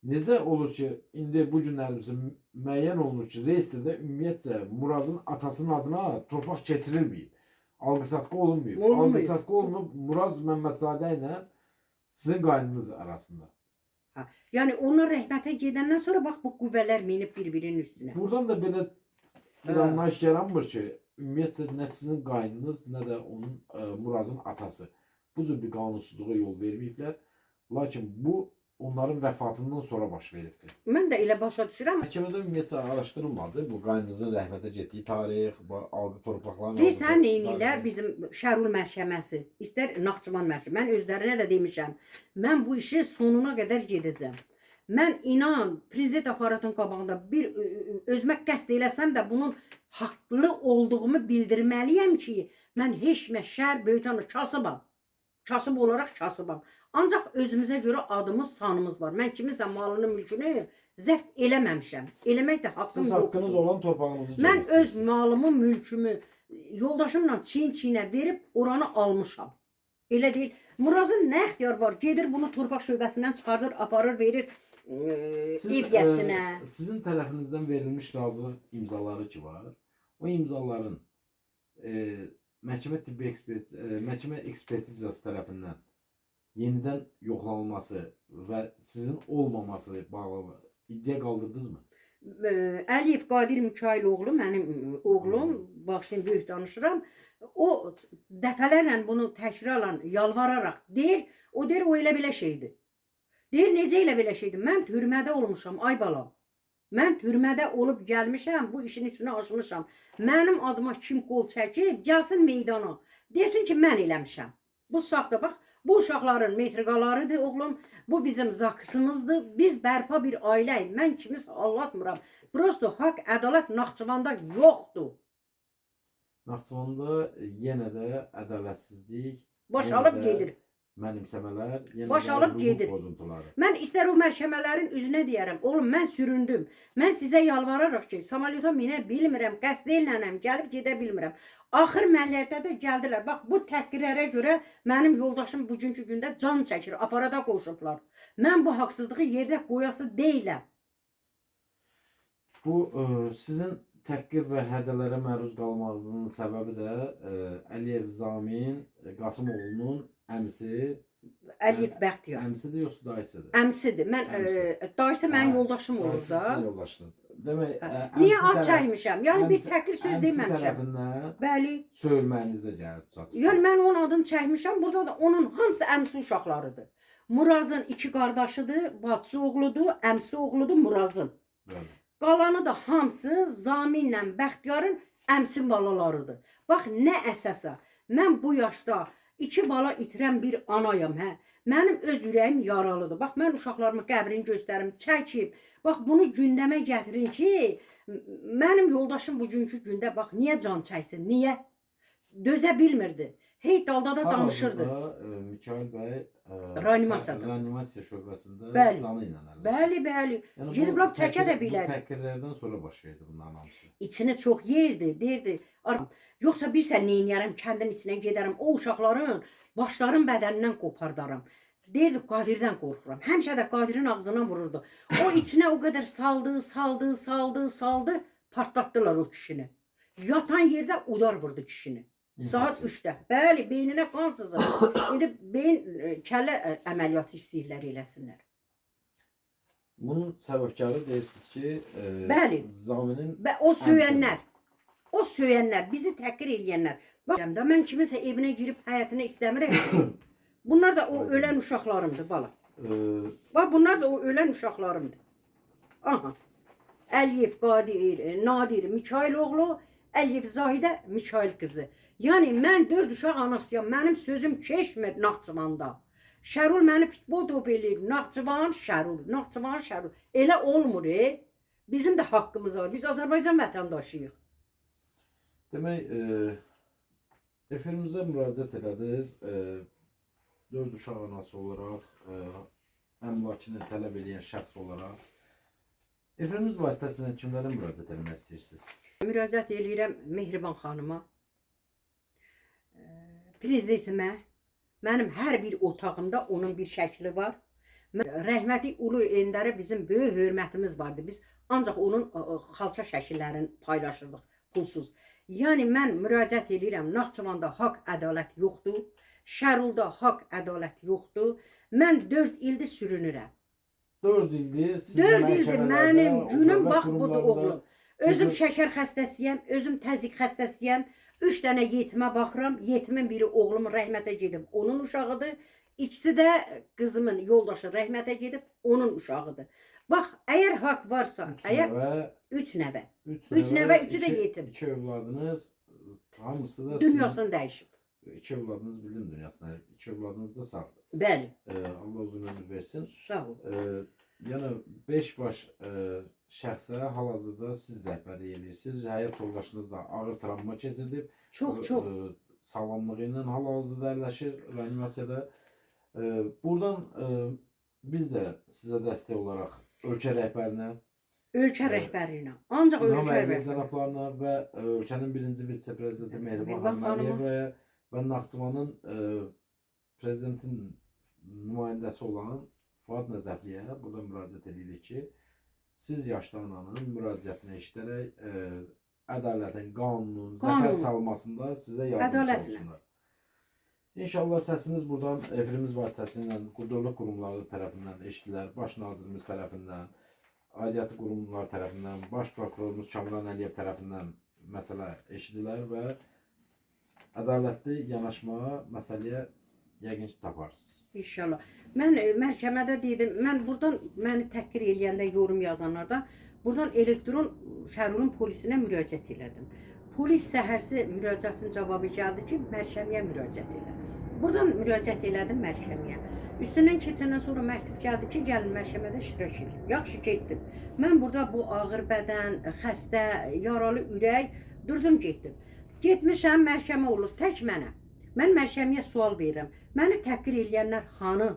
Necə olur ki, indi bu günlərimizdə müəyyən olunur ki, reyestrdə ümumiyyətcə Murazın atasının adına torpaq keçirilməyib. Alqı-satqı olunmayıb. Olunmayıb. Alqı-satqı olunub Muraz Məmmədzadə ilə Sizin qaynınız arasında. Yəni onlar rəhmətə gedəndən sonra bax bu qüvvələr minib bir-birinin üstünə. Buradan da belə bir anlayış yaranmır ki, ümumiyyətcə nə sizin qaynınız, nə də onun Murazın atası bu cür bir qanunsuzluğa yol verməyiblər. Lakin bu onların vəfatından sonra baş veribdir. Mən də elə başa düşürəm. Məhkəmədə ümumiyyətcə araşdırılmadı bu qaynınızın rəhmətə getdiyi tarix, bu alqı torpaqların Deyirsən alqı-satqısı neynirlər tarihi. bizim Şərul məhkəməsi, istər Naxçıvan məhkəməsi. Mən özlərinə də demişəm. Mən bu işi sonuna qədər gedəcəm. Mən inan prezident aparatının qabağında bir özümə qəsd eləsəm də bunun haqlı olduğumu bildirməliyəm ki, mən heç kimə şər böyütən kasıbam. Kasıb olaraq kasıbam. Ancaq özümüzə görə adımız, sanımız var. Mən kiminsə malını, mülkünü zəbt eləməmişəm. Eləmək də haqqım Siz yoxdur. haqqınız olan torpağınızı Mən geri öz istəyirsiniz. malımı, mülkümü yoldaşımla çiyin-çiyinə verib oranı almışam. Elə deyil. Murazın nə ixtiyar var? Gedir bunu torpaq şöbəsindən çıxardır, aparır, verir Siz, ev yəsinə. Sizin tərəfinizdən verilmiş razılıq imzaları ki var. O imzaların məhkəmə tibbi ekspert məhkəmə ekspertizası tərəfindən yenidən yoxlanılması və sizin olmaması bağlı iddia qaldırdınızmı? Əliyev Qadir Mikayıloğlu mənim oğlum, bağışlayın böyük danışıram. O dəfələrlə bunu təkrarla yalvararaq deyir, o deyir o elə belə şeydir. Deyir necə elə belə şeydir? Mən türmədə olmuşam ay balam. Mən türmədə olub gəlmişəm, bu işin üstünə aşmışam. Mənim adıma kim qol çəkib, gəlsin meydana. Desin ki, mən eləmişəm. Bu saxta bax, bu uşaqların metriqalarıdır oğlum. Bu bizim zaksımızdır. Biz bərpa bir ailəyik. Mən kimisə aldatmıram. Prosto haqq, ədalət Naxçıvanda yoxdur. Naxçıvanda yenə də ədalətsizlik, Baş yenə alıb də gedir. Mənimsəmələr, yenə Baş də alıb hüquq gedir. pozuntuları. Mən istər o məhkəmələrin üzünə deyərəm. Oğlum mən süründüm. Mən sizə yalvararaq ki, samolyota minə bilmirəm, qəsd elənəm, gəlib gedə bilmirəm. Axır mərhələdə də gəldilər. Bax bu təhqirlərə görə mənim yoldaşım bugünkü gündə can çəkir, aparata qoşublar. Mən bu haqsızlığı yerdə qoyası deyiləm. Bu sizin təhqir və hədələrə məruz qalmağınızın səbəbi də Əliyev Zamin Qasımoğlunun əmisi, Əliyev Bəxtiyar. əmisidir yoxsa dayısıdır? Əmsidir. Mən Əmsi. Dayısı mənim Hə, yoldaşım olur Dayısı da. sizin yoldaşınız. Demək, Niyə əmsi ad çəkmişəm? Yəni bir təhqir söz əmsi deməmişəm. tərəfindən Bəli. söyülməyinizə gəlib çatır. Yəni mən onun adını çəkmişəm. Burada da onun hamısı əmsi uşaqlarıdır. Murazın iki qardaşıdır, bacısı oğludur, əmsi oğludur Murazın. Bəli. Qalanı da hamısı Zaminlə Bəxtiyarın əmsi balalarıdır. Bax nə əsasa mən bu yaşda iki bala itirən bir anayam, hə. Mənim öz ürəyim yaralıdır. Bax mən uşaqlarımın qəbrini göstərim, çəkib. Bax bunu gündəmə gətirin ki, mənim yoldaşım bugünkü gündə bax niyə can çəksin? Niyə? Dözə bilmirdi. Hey dalda da danışırdı. Hal-hazırda, Mikail bəy Reanimasiyada. Reanimasiya şöbəsində Bəli. canı ilə əlində. Bəli, bəli. Yəni Gedib bu lap çəkə də Bu bilərdi. təhqirlərdən sonra baş verdi bunların hamısı. İçini çox yerdi, deyirdi. Yoxsa bilsən neyniyərəm, kəndin içinə gedərəm, o uşaqların başların bədənindən qopardaram. Deyirdi Qadirdən qorxuram. Həmişə də Qadirin ağzına vururdu. O içinə o qədər saldı, saldı, saldı, saldı, partlatdılar o kişini. Yatan yerdə udar vurdu kişini. Saat İnfarkt. 3-də. Bəli, beyninə qan sızır. İndi beyin kəllə əməliyyatı istəyirlər eləsinlər. Bunun səbəbkarı deyirsiniz ki, Bəli. Zaminin Və o söyənlər, o söyənlər, bizi təhqir eləyənlər. Bax, da mən kiminsə evinə girib həyətinə istəmirəm. Bunlar da o ölən uşaqlarımdır bala. Bax bunlar da o ölən uşaqlarımdır. Aha. Əliyev Qadir, Nadir Mikayıloğlu, Əliyev Zahidə Mikayıl qızı. Yəni mən 4 uşaq anasıyam. Mənim sözüm keçmir Naxçıvanda. Şərul məni futbol topu eləyir. Naxçıvan Şərul, Naxçıvan Şərul. Elə olmur, e. Bizim də haqqımız var. Biz Azərbaycan vətəndaşıyıq. Demək, efirimizə müraciət elədiniz. 4 uşaq anası olaraq, əmlakını tələb edən şəxs olaraq efirimiz vasitəsilə kimlərə müraciət etmək istəyirsiniz? Müraciət eləyirəm Mehriban xanıma, prezidentimə. Mənim hər bir otağımda onun bir şəkli var. Rəhmətli Ulu Öndərə bizim böyük hörmətimiz vardı. Biz ancaq onun xalça şəkillərini paylaşırdıq pulsuz. Yəni mən müraciət eləyirəm. Naxçıvanda haqq, ədalət yoxdur. Şərulda haqq, ədalət yoxdur. Mən 4 ildir sürünürəm. 4 ildir siz 4 ildir məhkəmələrdə, mənim o günüm dövlət bax budur qurumlarında oğlum. Özüm Necə- şəkər xəstəsiyəm, özüm təzyiq xəstəsiyəm. 3 dənə yetimə baxıram. Yetimin biri oğlumun rəhmətə gedib, onun uşağıdır. İkisi də qızımın yoldaşı rəhmətə gedib, onun uşağıdır. Bax, əgər haqq varsa, Üç əgər nəvə, 3 nəvə, üç, üç nəvə, üçü də yetim. İki övladınız hamısı da sizin- Dünyasını dəyişib. İki övladınız bildim dünyasını. İki övladınız da sağdır. Bəli, Allah uzun ömür versin. sağ ol. Yəni 5 baş şəxsə hal-hazırda siz rəhbərlik edirsiniz. Həyat yoldaşınız da ağır travma keçirdib. Çox, çox. Sağlamlığı ilə hal-hazırda əlləşir reanimasiyada. Buradan biz də sizə dəstək olaraq ölkə rəhbərinə, Ölkə rəhbərliyinə. Ancaq İlham ölkə Əliyev rəhbərliyinə. cənablarına və ölkənin birinci vitse-prezidenti Mehriban Mehriban xanım xanıma. Əliyevaya və Naxçıvanın prezidentin nümayəndəsi olan Fuad Nəcəfliyə buradan müraciət edirik ki, siz yaşlı ananın müraciətini eşidərək ədalətin, qanunun zəfər Qanun. çalmasında sizə yardımcı Ədalətlə. olsunlar. İnşallah səsiniz buradan efirimiz vasitəsilə dövlət qurumları tərəfindən eşidilər, baş nazirimiz tərəfindən, aidiyyatı qurumlar tərəfindən, baş prokurorumuz Kamran Əliyev tərəfindən məsələ eşidilər və ədalətli yanaşma məsələyə yəqin ki taparsınız. İnşallah. Mən məhkəmədə dedim, mən buradan məni təhqir eləyəndə yorum yazanlardan buradan elektron Şərurun polisinə müraciət elədim. Polis səhərsi müraciətin cavabı gəldi ki, məhkəməyə müraciət elə. Buradan müraciət elədim məhkəməyə. Üstündən keçəndən sonra məktub gəldi ki, gəlin məhkəmədə iştirak edin. Yaxşı getdim. Mən burada bu ağır bədən, xəstə, yaralı ürək durdum getdim. Getmişəm, məhkəmə olur tək mənə. Mən məhkəməyə sual verirəm. Məni təhqir eləyənlər hanı?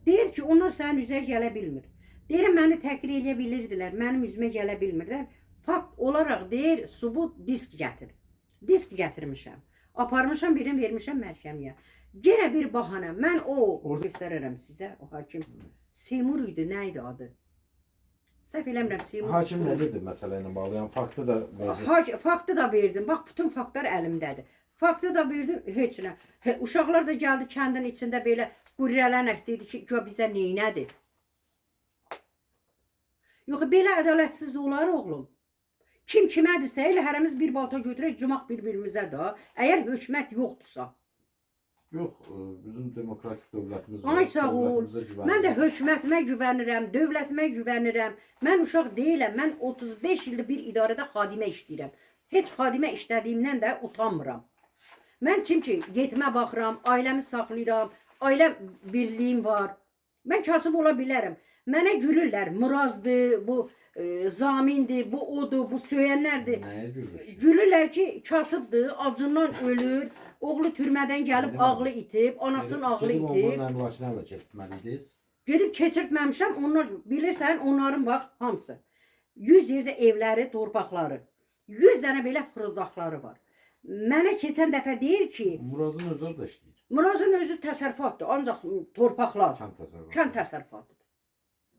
Deyir ki, onlar sənin üzə gələ bilmir. Deyirəm məni təhqir eləyə bilirdilər, mənim üzümə gələ bilmirlər. Fakt olaraq deyir, sübut disk gətir. Disk gətirmişəm. Aparmışam, birini vermişəm məhkəməyə. Yenə bir bahanə. Mən o Orada- göstərərəm sizə o hakim. Seymur idi, nə idi adı? Səhv eləmirəm, Seymur. Hakim nə dedi məsələ ilə bağlı? Yəni faktı da verdiniz. Faktı da verdim. Bax, bütün faktlar əlimdədir. Faktı da verdim, heç nə. He, uşaqlar da gəldi kəndin içində belə qürrələnək dedi ki, gör bizə neynədir? Yox, belə ədalətsizlik olar oğlum. Kim kimədirsə, elə hərəmiz bir balta götürək, cumaq bir-birimizə də. Əgər hökumət yoxdursa. Yox, bizim demokratik dövlətimiz var. Ay sağ ol. Dövlətimizə güvənirik. Mən də hökumətimə güvənirəm, dövlətimə güvənirəm. Mən uşaq deyiləm. Mən 35 ildir bir idarədə xadimə işləyirəm. Heç xadimə işlədiyimdən də utanmıram. Mən çünki yetimə baxıram, ailəmi saxlayıram, ailə birliyim var. Mən kasıb ola bilərəm. Mənə gülürlər. Murazdır, bu Zamindir, bu odur, bu söyənlərdir. Nəyə gülür? Gülürlər ki, kasıbdır, acından ölür. Oğlu türmədən gəlib Gedim- ağlı itib, anasının ağlı Gedib itib. onların əmlakını ələ keçirtməliydiniz. Gedib keçirtməmişəm. Onlar bilirsən, onların bax hamısı. 100 yerdə evləri, torpaqları. 100 dənə belə fırıldaqları var. Mənə keçən dəfə deyir ki, Murazın özü orada işləyir. Murazın özü təsərrüfatdır, ancaq torpaqlar, Kənd təsərrüfatı. kənd təsərrüfatıdır.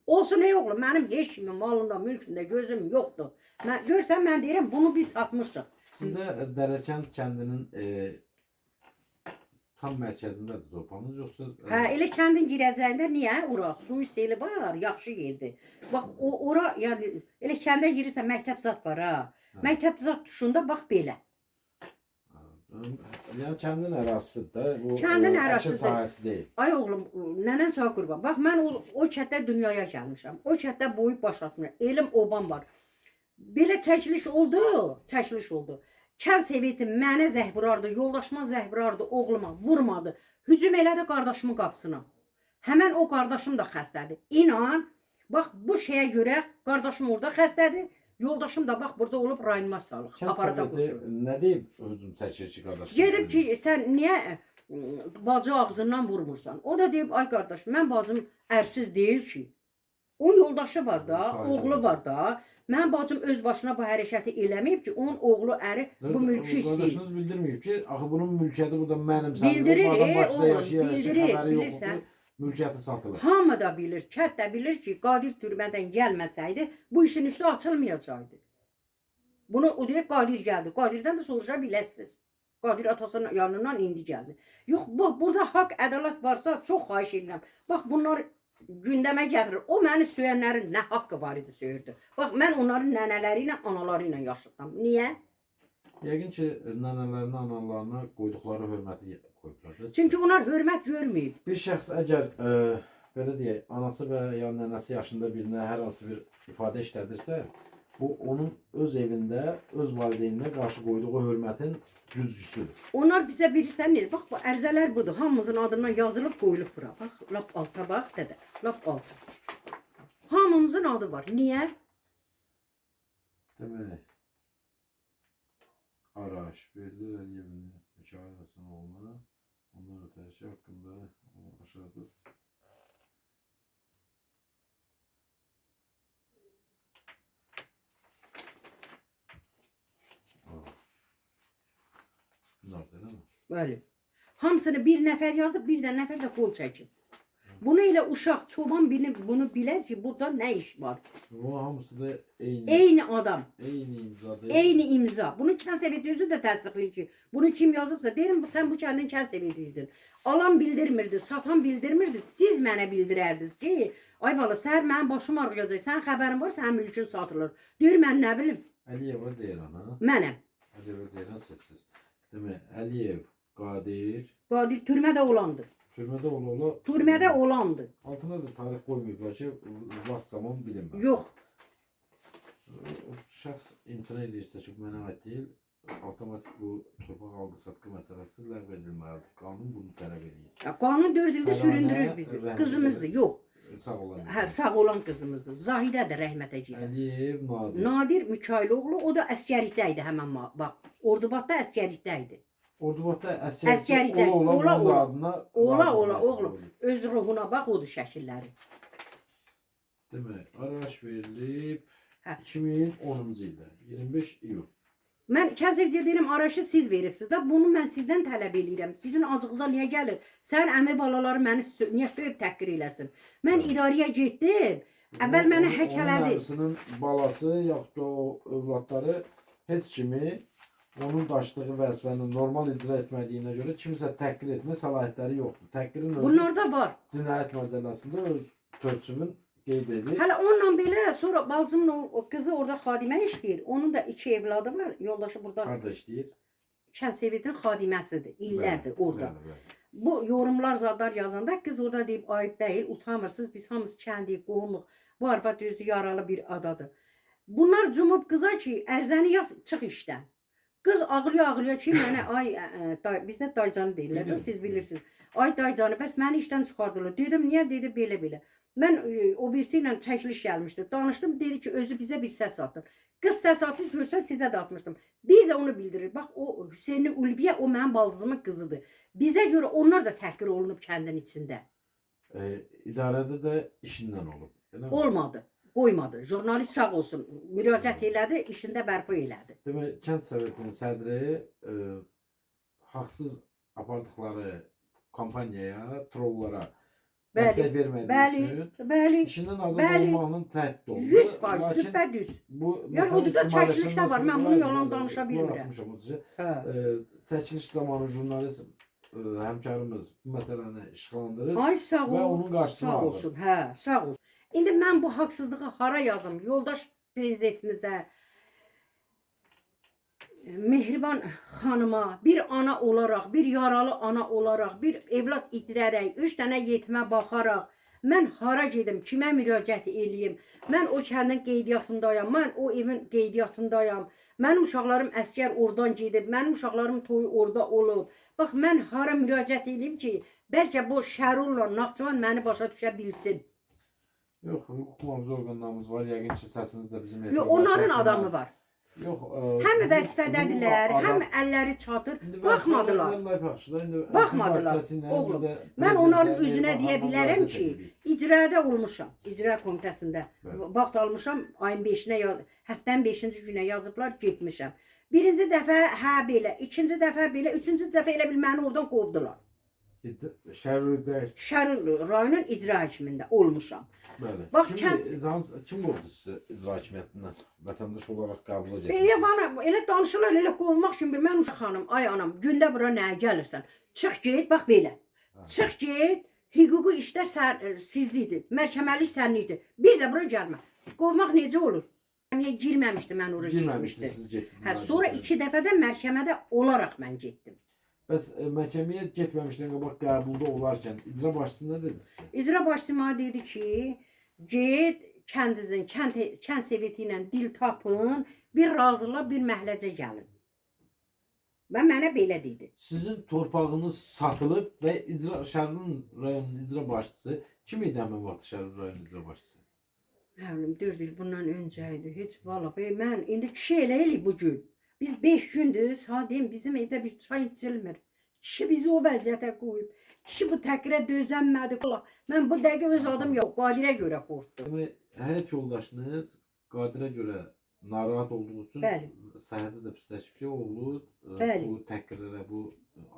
Olsun ey oğlum, mənim heç kimin malında, mülkündə gözüm yoxdur. Mən görsən mən deyirəm, bunu biz satmışıq. Sizdə Dərəkənd kəndinin tam mərkəzindədir torpağınız yoxsa? Hə, elə kəndin girəcəyində niyə ora suyu seli var, yaxşı yerdir. Bax o ora yəni elə kəndə girirsən məktəb zat var ha. Hə. Məktəb zat tuşunda bax belə. Yəni kəndin ərazisidir də. Bu Kəndin əkin ərazisidir. sahəsi deyil. Ay oğlum, nənən sağ qurban. Bax mən o kənddə dünyaya gəlmişəm. O kənddə boyub baş atmıram. Elm obam var. Belə çəkiliş oldu, çəkiliş oldu. Kənd soveti mənə zəh vurardı, yoldaşıma zəh vurardı, oğluma vurmadı. Hücum elədi qardaşımın qapısına. Həmən o qardaşım da xəstədir. İnan, bax bu şeyə görə qardaşım orada xəstədir, yoldaşım da bax burada olub reanimasiya alır. Kənd Aparata soveti qoşulur. nə deyib hücum çəkir ki qardaşım? Gedib ki, sən niyə bacı ağzından vurmursan? O da deyib, ay qardaş, mən bacım ərsiz deyil ki. Onun yoldaşı var da, Sahibi. oğlu var da. Mənim bacım öz başına bu hərəkəti eləməyib ki, onun oğlu əri bu mülkü istəyir. Qardaşınız bildirməyib ki, axı bunun mülkiyyəti burada mənim sənin. Bildirir, Bu adam Bakıda oğlum, yaşayır, bildirir, xəbəri yoxdur. bilirsən. Mülkiyyəti satılır. Hamı da bilir, kənd də bilir ki, Qadir türmədən gəlməsəydi, bu işin üstü açılmayacaqdı. Bunu o deyir, Qadir gəldi. Qadirdən də soruşa biləsiniz. Qadir atasının yanından indi gəldi. Yox, bax burada haqq, ədalət varsa çox xahiş edirəm. Bax bunlar gündəmə gətirir. O məni söyənlərin nə haqqı var idi söyürdü. Bax mən onların nənələri ilə, anaları ilə yaşıdam. Niyə? Yəqin ki, nənələrinə, analarına qoyduqları hörməti qoyublar da. Çünki onlar hörmət görməyib. Bir şəxs əgər belə deyək, anası və ya nənəsi yaşında birinə hər hansı bir ifadə işlədirsə, bu onun öz evində öz valideyninə qarşı qoyduğu hörmətin güzgüsüdür. Onlar bizə bilirsən necə? Bax bu ərizələr budur. Hamımızın adından yazılıb qoyulub bura. Bax, lap alta bax dədə. Lap alta. Hamımızın adı var. Niyə? Demək, Araş verilir Əliyevin Mikail Həsənoğluna ondan ötəri şey haqqında aşağıda Aa. Bunlar da elə mi? Bəli. Hamısını bir nəfər yazıb, bir də nəfər də qol çəkib. Bunu elə uşaq, çoban bilir, bunu bilər ki, burada nə iş var. Bunun hamısı da eyni, Eyni adam, eyni imzadır. eyni imza. Bunu kənd soveti özü də təsdiqləyir ki, bunu kim yazıbsa, deyirəm, sən bu kəndin kənd sovetiydin. Alan bildirmirdi, satan bildirmirdi, siz mənə bildirərdiniz ki, ay bala, səhər mənim başım ağrıyacaq, sənin xəbərin var, sənin mülkün satılır. Deyir, mən nə bilim, Əliyeva Ceylan ha? mənəm. Əliyeva Ceylan sessiz. Demək, Əliyev Qadir Qadir türmədə olandı. türmədə ola-ola Türmədə olandı. Altına da tarix qoymayıblar ki, vaxt zaman bilinməz. Yox, O şəxs imtina edirsə ki, bu mənə aid deyil, avtomatik bu torpaq alqı-satqı məsələsi ləğv edilməlidir. Qanun bunu tələb edir. Ya, qanun 4 ildir Təranə süründürür bizi. rəhmətə Qızımızdır, yox. Sağ olan. Hə, sağ olan qızımızdır. Zahidə də rəhmətə gedir. Əliyev Nadir. Nadir Mikailoğlu, o da əsgərlikdə idi həmən bax. Ordubadda əsgərlikdə idi. Ordubadda əsgərlikdə Əsgərlikdə, ola ola ola bunun da ola. adına Ola Nadir ola Məhəmməd oğlum. olub. Öz ruhuna bax odur şəkilləri. Demək, araş verilib Hə. 2010-cu ildə 25 iyun. Mən Kəzevdə deyirəm, araşı siz veribsiz də, bunu mən sizdən tələb eləyirəm. Sizin acığıza niyə gəlir? Sən əmi balaları məni niyə söyüb təhqir eləsin? Mən idarəyə getdim. Əvvəl mənə həkələdi. Onun əmisinin balası yaxud da o övladları heç kimi onun daşıdığı vəzifəni normal icra etmədiyinə görə kimisə təhqir etmə səlahiyyətləri yoxdur. Təhqirin özü Bunlarda var. Cinayət Məcəlləsində öz tövsümün qeyd edir. Hələ onunla belə sonra bacımın o qızı orada xadimə işləyir. Onun da iki evladı var. Yoldaşı burada Qardaş deyir. kənd sovetinin xadiməsidir. İllərdir Bəli, orada. bəli, bəli. Bu yorumlar zadlar yazanda qız orada deyib ayıb deyil, utanmırsınız. Biz hamımız kəndik, qohumuq. Bu arvad özü yaralı bir adadır. Bunlar cumub qıza ki, ərzəni yaz, çıx işdən. Qız ağlaya ağlaya ki, mənə ay day, bizdə daycanı deyirlər də, Bilirəm, siz bilirsiniz. Ay daycanı, bəs məni işdən çıxardılar. Dedim, niyə? Dedi belə belə. Mən o birisi ilə çəkiliş gəlmişdi. Danışdım, dedi ki, özü bizə bir səs atın. Qız səs atdı, görsən sizə də atmışdım. Bir də onu bildirir. Bax o Hüseyni Ulviyə o mənim baldızımın qızıdır. Bizə görə onlar da təhqir olunub kəndin içində. İdarədə də işindən olub. Elə mi? Olmadı. Qoymadı. Jurnalist sağ olsun. Müraciət elədi, işində bərpa elədi. Demək, kənd sovetinin sədri haqsız apardıqları kampaniyaya, trollara Bəli, dəstək vermədiyi bəli, üçün bəli. işindən azad bəli. olmaqla təhdid olundu. 100% Lakin düppədüz. bu Yəni məsələ o da çəkilişdə ictimailəşəndən var. Mən sonra bunu mən yalan qulaq danışa bilmirəm. asmışam o sizə. Hə. Çəkiliş zamanı jurnalist həmkarımız bu məsələni işıqlandırır. Ay sağ Və ol. onun qarşısını Sağ alır. olsun. Hə, sağ olsun. İndi mən bu haqsızlığı hara yazım? Yoldaş prezidentimizə, Mehriban xanıma bir ana olaraq, bir yaralı ana olaraq, bir evlad itirərək, 3 dənə yetimə baxaraq mən hara gedim, kimə müraciət eləyim? Mən o kəndin qeydiyyatındayam, mən o evin qeydiyyatındayam. Mənim uşaqlarım əsgər oradan gedib, mənim uşaqlarım toyu orada olub. Bax mən hara müraciət eləyim ki, bəlkə bu Şərurla Naxçıvan məni başa düşə bilsin. Yox, hüquq mühafizə orqanlarımız var. Yəqin ki, səsiniz də bizim Yox, onların adamı var. Yox, Həm vəzifədədirlər, həm əlləri çatır. İndi Baxmadılar. vəzifədədirlər, lap yaxşı da. İndi Baxmadılar, vasitəsilə oğlum. biz də Mən onların prezidentə, üzünə Mehriban deyə xanıma bilərəm müraciət ki, edirik. icrada olmuşam. İcra komitəsində. Bəli. Vaxt almışam, ayın 5-inə, həftənin 5-ci günə yazıblar, getmişəm. Birinci dəfə hə belə, ikinci dəfə belə, üçüncü dəfə elə bil məni oradan qovdular. Şərur icra Şərur rayonun icra hakimində olmuşam. Bəli. Bax, Kim, kim qovdu sizi icra hakimiyyətindən? Vətəndaş olaraq qəbula Belə getmisiniz. bana elə danışırlar, elə qovmaq üçün bir mən uşaq xanım, ay anam, gündə bura nəyə gəlirsən? Çıx get, bax belə. Çıx get, hüquqi işlər sizlikdir, məhkəməlik sənlikdir. Bir də bura gəlmə. Qovmaq necə olur? Məhkəməyə girməmişdi, mən ora Girməmişdi, getmişdim. siz getdiniz. Hə, müraciət sonra etdiniz. 2 dəfə də məhkəmədə olaraq mən getdim. Bəs məhkəməyə getməmişdən qabaq qəbulda olarkən icra başçısı nə dedi sizə? İcra başçısı mənə dedi ki, get kəndinizin, kənd soveti ilə dil tapın, bir razılığa, bir məhləcə gəlin. Və mənə belə dedi. Sizin torpağınız satılıb və icra Şərun rayonunun icra başçısı kim idi həmin vaxt Şərun rayonunun icra başçısı? Nə bilim, 4 il bundan öncə idi. Heç valla mən indi kişi elə eləyib bu gün. Biz 5 gündür, ha deyim, bizim evdə bir çay içilmir. Kişi bizi o vəziyyətə qoyub. Kişi bu təhqirə dözənmədi. Valla mən bu dəqiqə öz adım yox, Qadirə görə qorxdum. Demək, həyat yoldaşınız Qadirə görə narahat olduğu üçün Bəli. səhhəti də pisləşib ki, oğlu Bəli. bu təhqirlərə, bu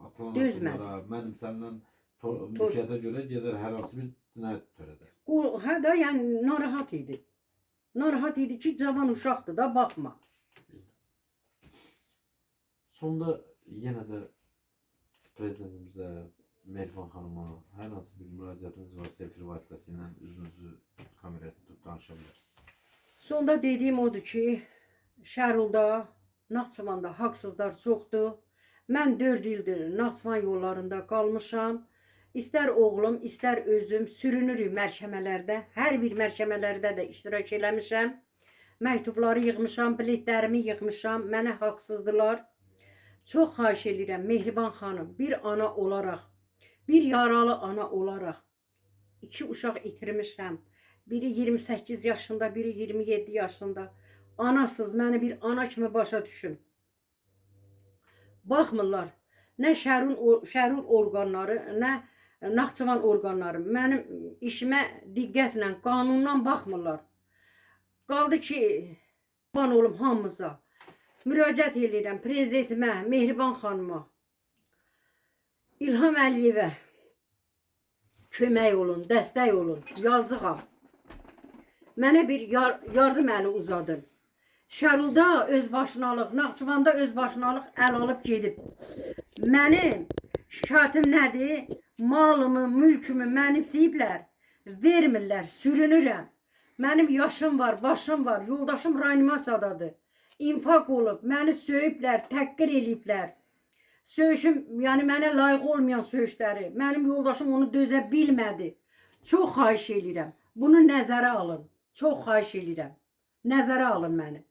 atılan Dözmədi. addımlara, mənim səndən mülkiyyətə görə gedər hər hansı bir cinayət törədər. Hə də yəni narahat idi. Narahat idi ki, cavan uşaqdır da, baxma. Sonda yenə də prezidentimizə, Mehriban xanıma hər hansı bir müraciətiniz varsa efir vasitəsilə üzünüzü kameraya tutub danışa bilərsiniz. Sonda dediyim odur ki, Şərulda, Naxçıvanda haqsızlar çoxdur. Mən 4 ildir Naxçıvan yollarında qalmışam. İstər oğlum, istər özüm sürünürük məhkəmələrdə. Hər bir məhkəmələrdə də iştirak eləmişəm. Məktubları yığmışam, biletlərimi yığmışam. Mənə haqsızdılar. Çox xahiş eləyirəm Mehriban xanım, bir ana olaraq, bir yaralı ana olaraq iki uşaq itirmişəm. Biri 28 yaşında, biri 27 yaşında. Anasız məni bir ana kimi başa düşün. Baxmırlar. Nə Şərun orqanları, nə Naxçıvan orqanları mənim işimə diqqətlə, qanundan baxmırlar. Qaldı ki, qurban olum hamımıza. Müraciət eləyirəm prezidentimə, Mehriban xanıma, İlham Əliyevə. Kömək olun, dəstək olun. Yazığam. Mənə bir yardım əli uzadın. Şərulda öz başınalıq, Naxçıvanda öz başınalıq əl alıb gedib. Mənim şikayətim nədir? Malımı, mülkümü mənimsəyiblər, vermirlər, sürünürəm. Mənim yaşım var, başım var, yoldaşım reanimasiyadadır. İnfaq olub, məni söyüblər, təhqir eləyiblər. Söyüşüm, yəni mənə layiq olmayan söyüşləri, mənim yoldaşım onu dözə bilmədi. Çox xahiş eləyirəm. Bunu nəzərə alın. Çox xahiş eləyirəm. Nəzərə alın məni.